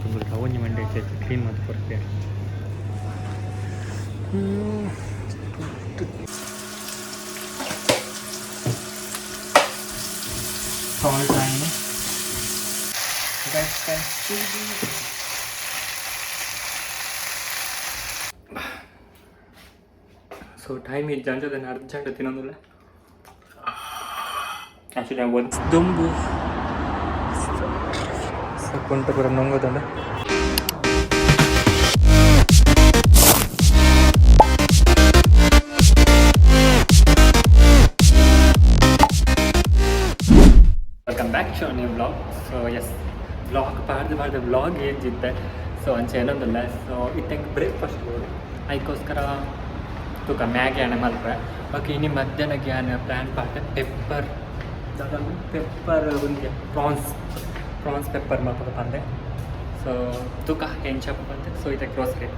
ಮಲ್ತೊಂದುಲ್ಲ ಒಂಜಿ ಮಂಡೆ ಹೆಚ್ಚು ಕ್ಲೀನ್ ಮಲ್ತ್ ಕೊರ್ಪೆರ್. Salt and guys can see. So time ಇಜ್ಜಂಚ ಅರ್ಜೆಂಟ್ ತಿನ್ನೊಂದುಲ್ಲ. ಆ್ಯಕ್ಚುಲಿ ಒಂದು ದುಂಬು ಸೊ ಕುಂಟು ಪೂರ ನೊಂಗುದುಂಡು. Welcome back to new vlog. So yes, vlog ಪಾಡ್ದು ಪಾಡ್ದು ವ್ಲಾಗ್ ಏಜಿತ್ತೆ. ಸೊ ಅಂಚೆ ಏನೊಂದಿಲ್ಲ. ಸೊ ಇತ್ತೆ ಬ್ರೇಕ್ಫಾಸ್ಟ್ ಬೋಡು, ಅದಕ್ಕೋಸ್ಕರ ತೂಕ ಮ್ಯಾಗಿ ಅಣೆ ಮಲ್ಪೆ. ಓಕೆ, ಇನಿ ಮಧ್ಯಾಹ್ನಕ್ಕೆ ಯಾನ್ ಪ್ಲ್ಯಾನ್ ಪಾಡ್ಡೆ ಪೆಪ್ಪರ್ ಪೆಪ್ಪರ್ ಒಂಜಿ ಪ್ರಾನ್ಸ್ ಪ್ರಾನ್ಸ್ ಪೆಪ್ಪರ್ ಮಲ್ಪದ ಪಂದೆ. ಸೊ ತೂಕ ಎಂಚ ಪಂದೆ. ಸೊ ಇತ್ತೆ ಗ್ರೋಸರಿ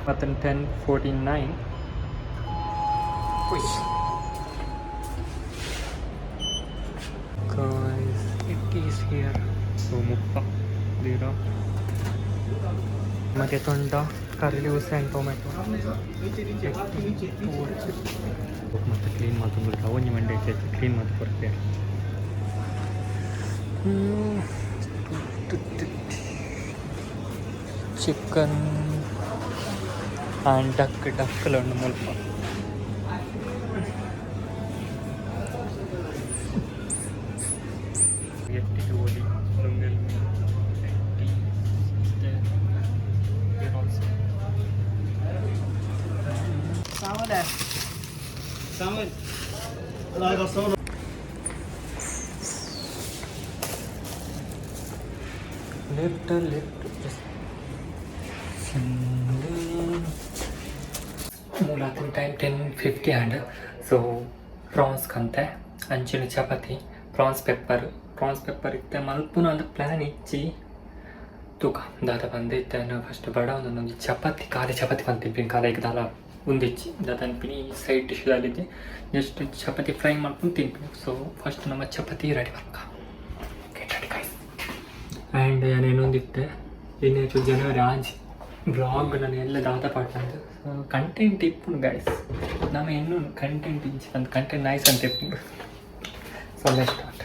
ಮತ್ತು 10:49. Guys, it is here. So 30 zero ಮತ್ತೆ ತೊಂಡ, ಕರಿ ಲೀವ್ಸ್ ಆ್ಯಂಡ್ ಟೊಮೆಟೊ ಮತ್ತು ಕ್ಲೀನ್ ಮಲ್ತೊಂದುಲ್ಲ. ಒಂಜಿ ಮಂಡೆ ಹೆಚ್ಚು ಕ್ಲೀನ್ ಮಲ್ತ್ ಕೊರ್ಪೆರ್. ಚಿಕನ್ ಆ್ಯಂಡ್ ಡಕ್, ಡಕ್ಲ ಉಂಡು ಮುಲ್ಪ. ಎಟ್ಟಿ ತೂವೊಲಿ ಲುಂಗೆಲ್ ಮೀನ್ ಎಟ್ಟಿ there here also. चावल है, चावल. Left, left, yes. ಮೂಲಾತಿನ time 10:50 and so prawns ಕಂತೆ, ಅಂಚಿನ chapati, prawns pepper. Prawns pepper ಇತ್ತೆ ಮಲ್ಪುನ ಅಂದ್ ಪ್ಲ್ಯಾನ್ ಇಜ್ಜಿ. ತೂಕ ದಾದ ಬಂದು. ಇತ್ತೆ ಫಸ್ಟ್ ಬಡ ಒಂದೊಂದು ಚಪಾತಿ, ಖಾಲಿ ಚಪಾತಿ ಬಂದು ತಿನ್ಪಿನಿ. ಖಾಲಿ ದಾಲ ಉಂದಿಜ್ಜಿ, ದಾದ ಅನ್ಪಿನಿ, ಸೈಡ್ ಡಿಶ್ ದಾಲಿಜ್ಜಿ, ಜಸ್ಟ್ ಚಪಾತಿ ಫ್ರೈ ಮಾಡ್ಕೊಂಡು ತಿನ್ಪಿನಿ. ಸೊ ಫಸ್ಟ್ ನಮ್ಮ ಚಪಾತಿ ರೆಡಿ ಮಾಡ್ಕ. Get ready guys. And ನಾನೇನೊಂದಿತ್ತೆ ಇನ್ನು ಹೆಚ್ಚು ಜನವರಿ ಆಜಿ ಬ್ಲಾಗ್ ನಾನು ಎಲ್ಲ ದಾದ ಪಾಠ ಅಂತ ಕಂಟೆಂಟ್ ಇಪ್ಪುಂಡು ಗೈಸ್. ನಮ್ಮ ಇನ್ನೂ ಕಂಟೆಂಟ್ ಇಂಚ ಅಂತ ಕಂಟೆಂಟ್ ನೈಸ್ ಅಂತ ಇಪ್ಪುಂಡು. ಸೊ let start.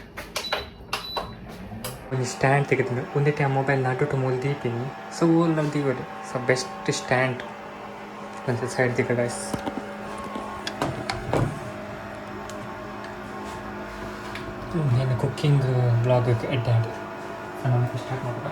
ಒಂಜಿ ಸ್ಟ್ಯಾಂಡ್ ತೆಗೆದು ಒಂದೇ ಆ ಮೊಬೈಲ್ ನಡುಟು ಮೂಲು ದೀಪಿನಿ. ಸೊ ಓಲ್ ನಾವು ದೀವೊಲಿ. ಸೊ ಬೆಸ್ಟ್ ಸ್ಟ್ಯಾಂಡ್ ಒಂಚೂರು ಸೈಡ್ ದಿಕ್ಕ ಗೈಸ್. ಏನು ಕುಕ್ಕಿಂಗ್ ಬ್ಲಾಗ್ ಎಡ್ಡೆ ಆಂಡ್. ಸೊ ನಮಗೆ ಸ್ಟಾರ್ಟ್ ಮಾಡುವ.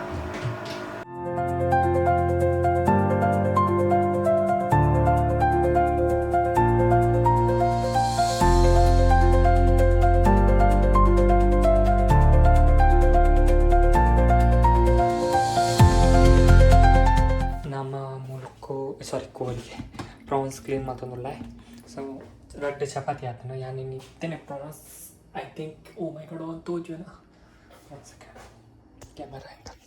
ನಮ್ಮ ಮೂಲಕ್ಕೂ ಸಾರಿ ಕೋಳಿಗೆ ಪ್ರಾನ್ಸ್ ಕ್ಲೀನ್ ಮಲ್ತೊಂದುಲ್ಲೆ. ಸೊ ರಡ್ಡ್ ಚಪಾತಿ ಆತುಂಡು. ಯಾನ್ ಇನಿ ಇತ್ತೆನೆ prawns, I think, oh my God, ಒಂದು ತೋಜುನ. One second, camera angle.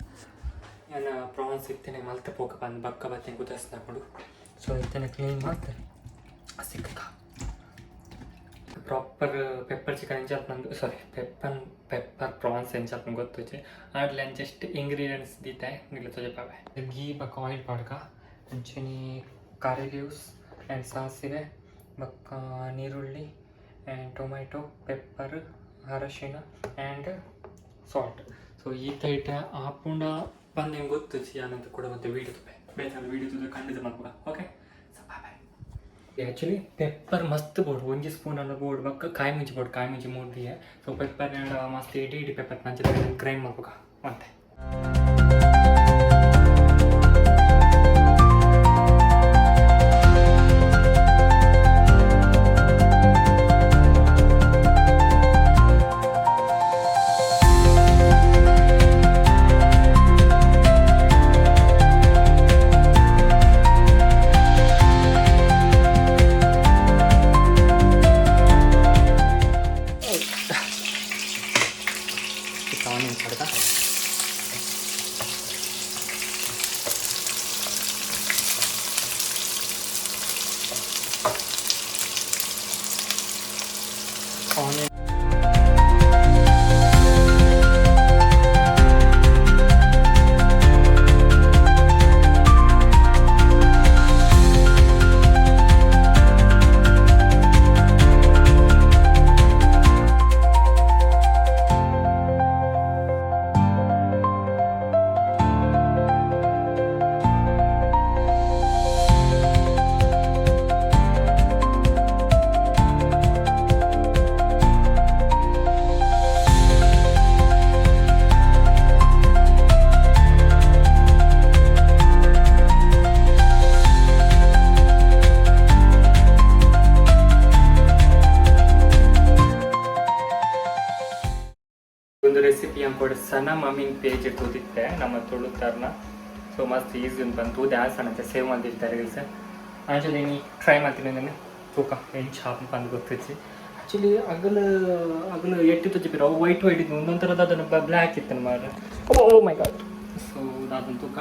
ಯಾನ್ ಪ್ರಾನ್ಸ್ ಇತ್ತೆನೆ ಮಲ್ತೆ ಪೋಕ ಬಂದು ಬಕ್ಕ ಬತ್ತಿ ಗುದಸ್ನಾಕುಂಡು. ಸೊ ಇತ್ತೆನೆ ಕ್ಲೀನ್ ಮಲ್ತೆ ಸಿಕ್ಕ ಪ್ರಾಪರ್ ಪೆಪ್ಪರ್ ಚಿಕನ್ ಎಂಚ ನಂದು, ಸಾರಿ, ಪೆಪ್ಪರ್ ಪೆಪ್ಪರ್ ಪ್ರಾನ್ಸ್ ಎಂಚ ಗೊತ್ತುಜಿ. ಆಡ್ಲೆ ಜಸ್ಟ್ ಇಂಗ್ರೀಡಿಯೆಂಟ್ಸ್ ದೀತೆ, ನಿಗ್ಲೆ ತೋಜಪಾವೆ. ಗೀ ಬೊಕ್ಕ ಆಯಿಲ್ ಪಾಡ್ಕ. ಅಂಚನೆ ಕರಿ ಲೀವ್ಸ್ ಆ್ಯಂಡ್ ಸಾಸಿವೆ ಬೊಕ್ಕ ನೀರುಳ್ಳಿ ಆ್ಯಂಡ್ ಟೊಮೆಟೊ, ಪೆಪ್ಪರ್, ಅರಶಿನ ಆ್ಯಂಡ್ ಸಾಲ್ಟ್. ಸೊ ಈತ ಐಟ ಆಪುಂಡ ಪಂದ್ ಎಂಕ್ ಗೊತ್ತುಜಿ. ಯಾನಂತ ಕೂಡ ಮತ್ತೆ ವೀಡಿಯೋ ತೂಪೆ, ಬೇತೆ ವೀಡಿಯೋ ತೂದು ಖಂಡಿತ ಮಲ್ಪುಗ. Okay, so bye bye. Actually pepper ಮಸ್ತ್ ಬೋಡು, ಒಂಜಿ ಸ್ಪೂನ್ ಅಲ್ಲ ಬೋಡು. ಬೊಕ್ಕ ಕಾಯಿ ಮುಂಚಿ ಬೋಡು, ಕಾಯಿ ಮುಂಚಿ ಮೂರ್ದಿಯೆ. ಸೊ ಪೆಪ್ಪರ್ ಮಸ್ತ್ ಇಡೀ ಇಡೀ ಪೆಪ್ಪರ್ ಮಂಚ ಗ್ರೈಂಡ್ ಮಲ್ಪುಗ ಒಂತೆ. ಆನಿಯನ್ ಪಾಡ್ಕ. ಸನ ಮಮ್ಮಿನ ಪೇಜ್ ತೂದಿತ್ತೆ ನಮ್ಮ ತುಳುತ್ತಾರನ. ಸೊ ಮಸ್ತ್ ಈಸಿ ಉಂಟು ಬಂದು ತೂದೆ ಆಸನಂತೆ ಸೇವ್ ಮಾಡ್ತಿರ್ತಾರೆ ಸರ್. ಆ್ಯಕ್ಚುಲಿ ನೀ ಟ್ರೈ ಮಾಡ್ತೀನಿ ನಾನು, ತೂಕ ಎಂಚ ಪಂದ್ ಗೊತ್ತಿಚ್ಚಿ. ಆ್ಯಕ್ಚುಲಿ ಅಗಲ ಅಗಲ ಎಟ್ಟಿ ತುಜ್ಜಿ ಅವು ವೈಟ್ ವೈಟ್ ಇತ್ತು, ಒಂದೊಂಥರದ ಅದನ್ನು ಬ್ಲ್ಯಾಕ್ ಇತ್ತು ಮಾರ್ರೆ. ಓ ಮೈ ಗಾಡ್. ಸೊ ಅದನ್ನು ತೂಕ.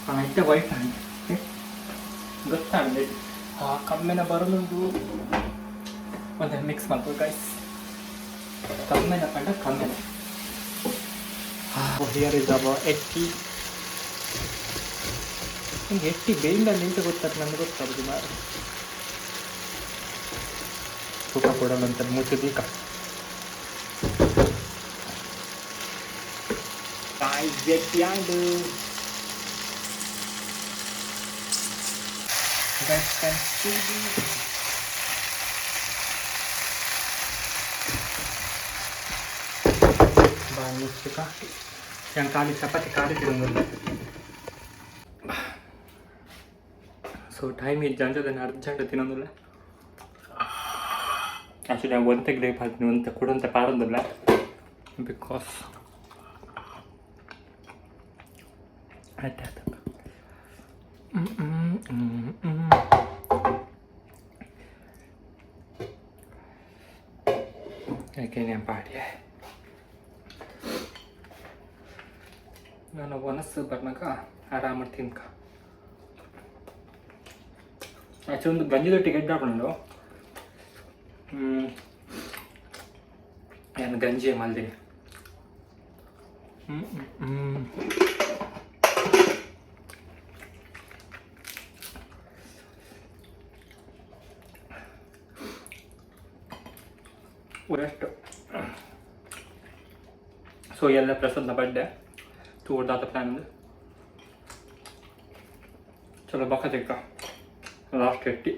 ಹಾಂ, ಇತ್ತೆ ವೈಟ್ ಆಂಡ್ ಗೊತ್ತಾಂಡ್. ಹಾಂ, ಕಮ್ಮೆನ ಬರೋದುಂಡು. ಒಂದು ಮಿಕ್ಸ್ ಮಾಡ್ಕೊ ಗೈಸ್. ಕಮ್ಮೆನ ಪಂಡ ಕಮ್ಮೆನ. Here is ಅವ ಎಟ್ಟಿ. ನಿಂಗೆ ಎಟ್ಟಿ ಬೇಯಿಂದ ನಿಂತ ಗೊತ್ತಾಗ್ತದೆ, ನಮ್ಗೆ ಗೊತ್ತಾಗೋದು ಮಾರ. ತೂಕ ಕೊಡೋಣಂತ ಮುಚ್ಚದೀಕ. Guys, ಎಟ್ಟಿ and you guys can see this. ಬಾಯ್ ಮುಚ್ಚುಕ. ನಾನು ಖಾಲಿ ಚಪಾತಿ ಖಾಲಿ ತಿನ್ನೋದಿಲ್ಲ. ಸೊ ಟೈಮ್ ಇಜ್ಜ ಅಂಚದನ್ನು ಅರ್ಜೆಂಟ್ ತಿನ್ನೋದಿಲ್ಲ. ಆ್ಯಕ್ಚುಲಿ ನಾನು ಒಂತೆ ಗ್ರೇಪ್ ಹಾಕ್ತೀನಿ, ಒಂತೆ ಕೊಡಂತೆ ಪಾಡೋದಿಲ್ಲ, because ಆಯ್ತು ಆಯ್ತು. ಯಾಕೆ ನಾನು ಪಾಡಿಯೆ ನಾನು ಒನಸ್ಸು ಬರ್ನಾಗ ಆರಾಮ ತಿನ್ಕ. ಆ್ಯಕ್ಚುಲಿ ಒಂದು ಗಂಜಿದೊಟ್ಟಿಗೆ ಗೆಡ್ಡ ಹ್ಞೂ ನಾನು ಗಂಜಿ ಮಲ್ದಿನಿ. ಹ್ಞೂ ಹ್ಞೂ ರೆಸ್ಟ್. ಸೊ ಎಲ್ಲ ಪ್ರಸಾದ್ನ ಬರ್ಡೇ ತೋಡ್ದಾತ ಪ್ಲಾನ್. ಚಲೋ ಬಕ್ಕ ಲಾಸ್ಟ್ ಎಟ್ಟಿ.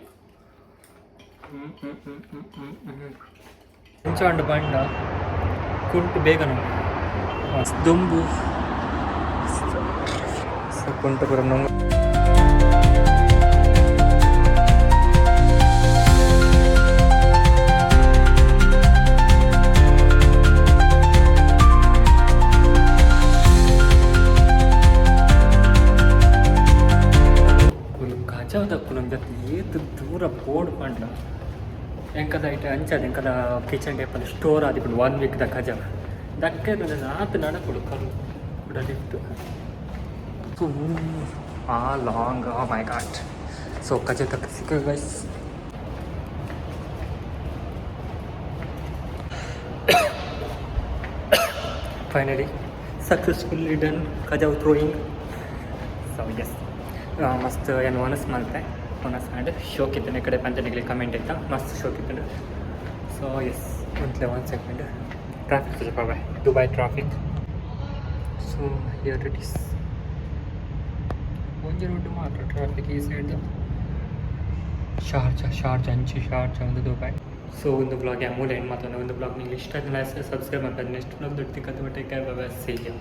ಹಂಚಾಂಡು ಬಣ್ಣ ಕುಂಟು ಬೇಗ ನೋಡಿ ದುಂಬು. ಸೊ ಕುಂಟು ಪೂರ ನುಂಗ್. ಕಜಾವದಕ್ಕುಲೊಂದು ಏತ್ ದೂರ ಬೋರ್ಡ್ ಪಂಡ ಎಂಕದ ಐಟ್ ಅಂಚದ ಎಂಕದ ಕಿಚನ್ ಟೈಪಲ್ಲಿ ಸ್ಟೋರ್ ಆದಿಪುಂಡು ಒನ್ ವೀಕ್ ದ ಕಜ ದಕ್ಕೆ ಆತ್ ನಡಪುಡು ಕರು ಕುಡ ಲಿಫ್ಟ್ ಆ ಲಾಂಗ್. ಆ ಮೈ ಗಾಡ್. ಸೊ ಕಜ ತಕ್ಕ ಸಿಕ್ಕ guys. Finally successfully done ಕಜಾವ್ throwing. So S, ಮಸ್ತ್ ಏನು ಒನಸ್ ಮಲ್ತೆ. ಒನಸ್ ಆ್ಯಂಡ್ ಶೋಕ್ ಇತ್ತನೆ ಕಡೆ ಪಂಚನಿಗೆ ಕಮೆಂಟ್ ಆಯ್ತಾ, ಮಸ್ತ್ ಶೋಕ್ ಇತ್ತು. ಸೊ ಎಸ್, ಒಂದ್ಲೆ one second. Traffic ಸ್ವಲ್ಪ Dubai traffic. So here it is. ಒಂಜಿ ರೋಡ್ ಮಾತ್ರ ಟ್ರಾಫಿಕ್ ಈ ಸೈಡ್. ಶಾರ್ಜಾ, ಶಾರ್ಜಾ ಅಂಚಿ ಶಾರ್ಜಾ ಒಂದು ದುಬೈ. ಸೊ ಒಂದು ಬ್ಲಾಗ್ ಮೂಲೆ ಎಂಡ್ ಮಾತಾಡೋಣ. ಒಂದು ಬ್ಲಾಗ್ ನಿಮಗೆ ಇಷ್ಟ ಆಯ್ತು ಸಬ್ಸ್ಕ್ರೈಬ್ ಮಾಡ್ತಾರೆ. ನೆಕ್ಸ್ಟ್ ಬ್ಲಾಗ್ ದೊಡ್ಡ ತಿಕ್ಕದ್ದು. Take care, bye, see you.